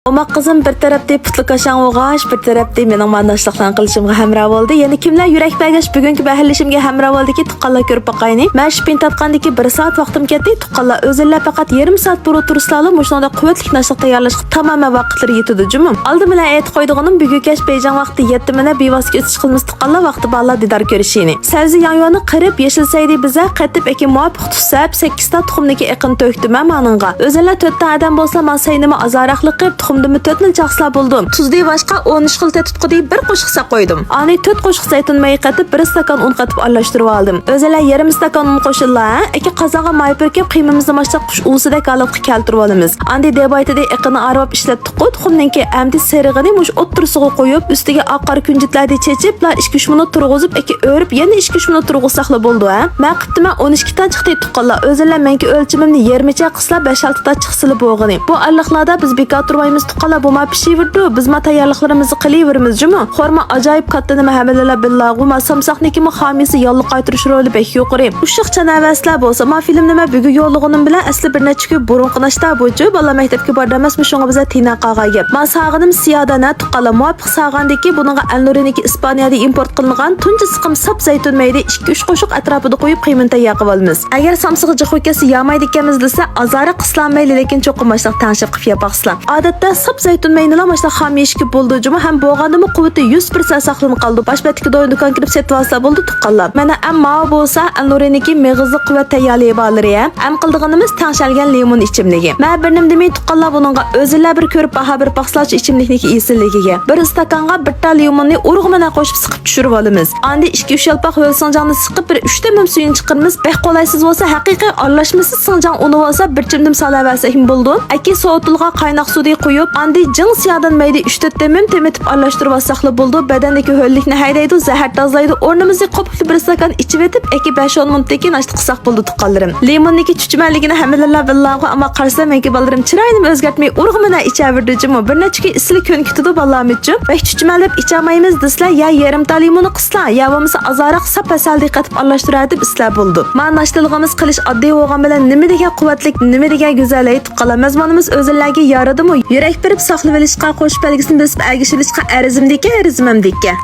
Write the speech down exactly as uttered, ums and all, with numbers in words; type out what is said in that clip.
ئوماق قىزىم بىر تەرەپتە پۇتلىكاشاڭ بولغاچ، بىر تەرەپتە مېنىڭ مانداشلىقلارنى قىلىشىمغا ھەمراھ بولدى. يەنە كىملەر يۈرەك بەرگەچ بۈگۈنكى بەھرلىشىمگە ھەمراھ بولدىكى، تۇغقانلار كۆرۈپ باقايلى. مەن شىپىن تارتقاندىكى بىر سائەت ۋاقتىم كەتتى. تۇغقانلار، ئۆزۈڭلار پەقەت يېرىم سائەت بۇرۇن تۇرسىلارلا، مۇشۇنىڭدەك قۇۋۋەتلىك ناشتىلىق تەييارلاشقا تامامەن ۋاقىتلىرى يېتىدۇ جۇمۇ. ئالدى بىلەن ئېيتىپ قويىدىغىنىم، بۈگۈنكى كەچ بېيجىڭ ۋاقتى يەتتە مەنە بىۋاسىتە ئۆتۈش قىلىمىز، تۇغقانلار، ۋاقتى بارلار دىدار كۆرۈشىنى. سەۋزە ياڭيۇنى قىرىپ، يېشىل سەيدى بىزە قېتىپ، ئەكى مۇۋاپىق تۇز سەپ، سەككىز تا تۇخۇمنىڭكى ئېقىنى تۆكتۈم مەن مانىڭغا. ئۆزۈڭلار تۆت تا ئادەم بولسا، ماڭا سەينىمۇ ئازراقلا قىپ، تۇخۇمدىنمۇ تۆتنى چاقسىلا بولدۇم. تۇزدى باشقا ئون ئۈچ خىل تېتىتقۇدى بىر قوشۇق سەپ قويدۇم. ئانى تۆت قوشۇق زەيتۇن مېيى قېتىپ، بىر ئىستاكان ئۇن قېتىپ ئارىلاشتۇرۇۋالدىم. ئۆزۈڭلار يېرىم ئىستاكان ئۇن قوشۇڭلار، ھە؟ ئەكى قازانغا ماي پۈركەپ، قىيمىمىزنى ماشتا قۇش ئۇۋىسىدەك ھالەتكە كەلتۈرۈۋالىمىز. ئاندى دېبايتىدىن ئېقىنى ئارىۋاپ ئىشلەتتۇققۇ، تۇخۇمنىڭكى ئەمدى سېرىغىنى مۇشۇ ئوتتۇرىسىغا قويۇپ، ئۈستىگە ئاق قارا كۈنجۈتلەردىن چېچىپ، ئىككى ئۈچ مىنۇت تۇرغۇزۇپ، ئەكى ئۆرۈپ، يەنە ئىككى ئۈچ مىنۇت تۇرغۇزساقلا بولىدۇ، ھە؟ مەن قىپتىمەن ئون ئىككى تا چىقتى، تۇغقانلار. ئۆزۈڭلار مەنكى ئۆلچىمىمنى يېرىمىچە قىلسىلا، بەش ئالتە تا چىقسىلا بولغىنى. بۇ ئارىلىقلاردا بىز بىكار تۇرمايمىز، تۇغقانلار، بۇ ما پىشىۋېرىدۇ، بىز ما تەييارلىقلىرىمىزنى قىلىۋېرىمىز جۇمۇ. خورما ئاجايىپ كاتتا نېمە ھەممىلەرلا بىللاغۇ، ما سامساقنىڭكىمۇ خامىيىسى ياللۇغ قايتۇرۇش رولى بەك يۇقىرى. ئۇششاق چاناۋەرسىلەر بولسا، ما فىلىمنى مەن بۈگۈن يوللىغىنىم بىلەن ئەسلى بىر نەچچە كۈن بۇرۇنقى ناشتا بويىچە، بالىلار مەكتەپكە بارىدۇ ئەمەسمۇ، شۇڭا بىزلەر تىنا قالغان گەپ. ما ساغىنىم سىيادانە، تۇغقانلار، مۇۋاپىق ساغاندىكى بۇنىڭغا ئەلنۇرىنىڭكى ئىسپانىيەدىن ئىمپورت قىلىنغان تۇنجى سىقىم ساپ زەيتۇن مەيدە ئىككى ئۈچ قوشۇق ئەتراپىدا قويۇپ، قىيمىنى تەييار قىلىۋالىمىز. ئەگەر سامسىقى جىق بولۇپ كەتسە يامايدىكەنمىز دېسە، ئازراق قىسىلالمايلى، لېكىن چوقۇم ماشۇنداق تەڭشەپ قىلىپ ياپاقسىلەر. ئادەتتە ساپ زەيتۇن مەينىلا ماشۇنداق خام يېيىشكە بولىدۇ جۇمۇ، ھەم بولغاندىمۇ قۇۋۋىتى يۈز پىرسەنت ساقلىنىپ قالىدۇ. باش بەتتىكى دويۇن دۇكان كىرىپ سېتىۋالسا بولدى، تۇغقانلار. مانا ئەمما ماۋۇ بولسا ئەلنۇرىنىڭكى مېغىزلىق قۇۋۋەت تەييارلىيىۋالىرى. ئەم قىلىدىغىنىمىز تەڭشەلگەن لىمون ئىچىملىكى. مەن بىر نېمە دېمەي، تۇغقانلار، بۇنىڭغا ئۆزۈڭلار بىر كۆرۈپ باھا بېرىپ باقسىلارچۇ ئىچىملىكنىڭكى ئېسىللىكىگە. بىر ئىستاكانغا بىر تا لىموننى ئۇرۇق مەنە قوشۇپ سىقىپ چۈشۈرۈۋالىمىز. ئاندىن ئىككى ئۈچ يالپاق ھۆل سىڭجاڭنى سىقىپ، بىر ئۈچ تەملىم سۈيىنى چىقىرىمىز. بەك قولايسىز بولسا، ھەقىقىي ئارىلاشمىسى سىڭجاڭ ئۇنى بولسا بىر چىمدىم سالاۋەرسەكمۇ بولىدۇ. ئەكى سوۋۇتۇلغان قايناق سۇدىن قۇيۇپ، ئاندىن جىڭ سىيادان مەيدە ئۈچ تۆت تەمىم تېمىتىپ ئارىلاشتۇرۇۋالساقلا بولىدۇ. بەدەندىكى ھۆللۈكنى ھەيدەيدۇ، زەھەر تازىلايدۇ. ئورنىمىزنى قوپۇقلۇق بىر ئىستاكان ئىچىۋېتىپ، ئەكى بەش ئون مىنۇتتىن كېيىن ناشتا قىلساق بولىدۇ، تۇغقانلىرىم. لىموننىڭكى چۈچۈمەنلىكىنى ھەممىلەرلا بىللاغۇ، ئەمما قارىسام مەنكى بالىلىرىم چىرايىنىمۇ ئۆزگەرتمەي ئۇرۇق مەنە ئىچەۋېرىدۇ جۇمۇ. بىر نەچچە كۈن ئىسسىلىق كۆنۈپ كېتىدۇ بالىلارمۇچۇ. بەك چۈچۈمەن دەپ ئىچەلمەيمىز دېسىلە، يا يېرىم تا لىموننى قىسلا، يا بولمىسا ئازراق ساپ ھەسەلدىن قېتىپ ئارىلاشتۇرە دەپ ئىسلەر بولىدۇ. مانا ناشتىلىقىمىز قىلىش ئاددىي بولغان بىلەن نېمە دېگەن قۇۋۋەتلىك، نېمە دېگەن گۈزەل. ئەي تۇغقانلار، مەزمۇنىمىز ئۆزۈڭلارگە يارىدىمۇ؟ يۈرەك بېرىپ ساقلىۋېلىشقا، قوش بەلگىسىنى بېسىپ ئەگىشىۋېلىشقا ئەرزىمدىكەن، ئەرزىمەمدىكەن.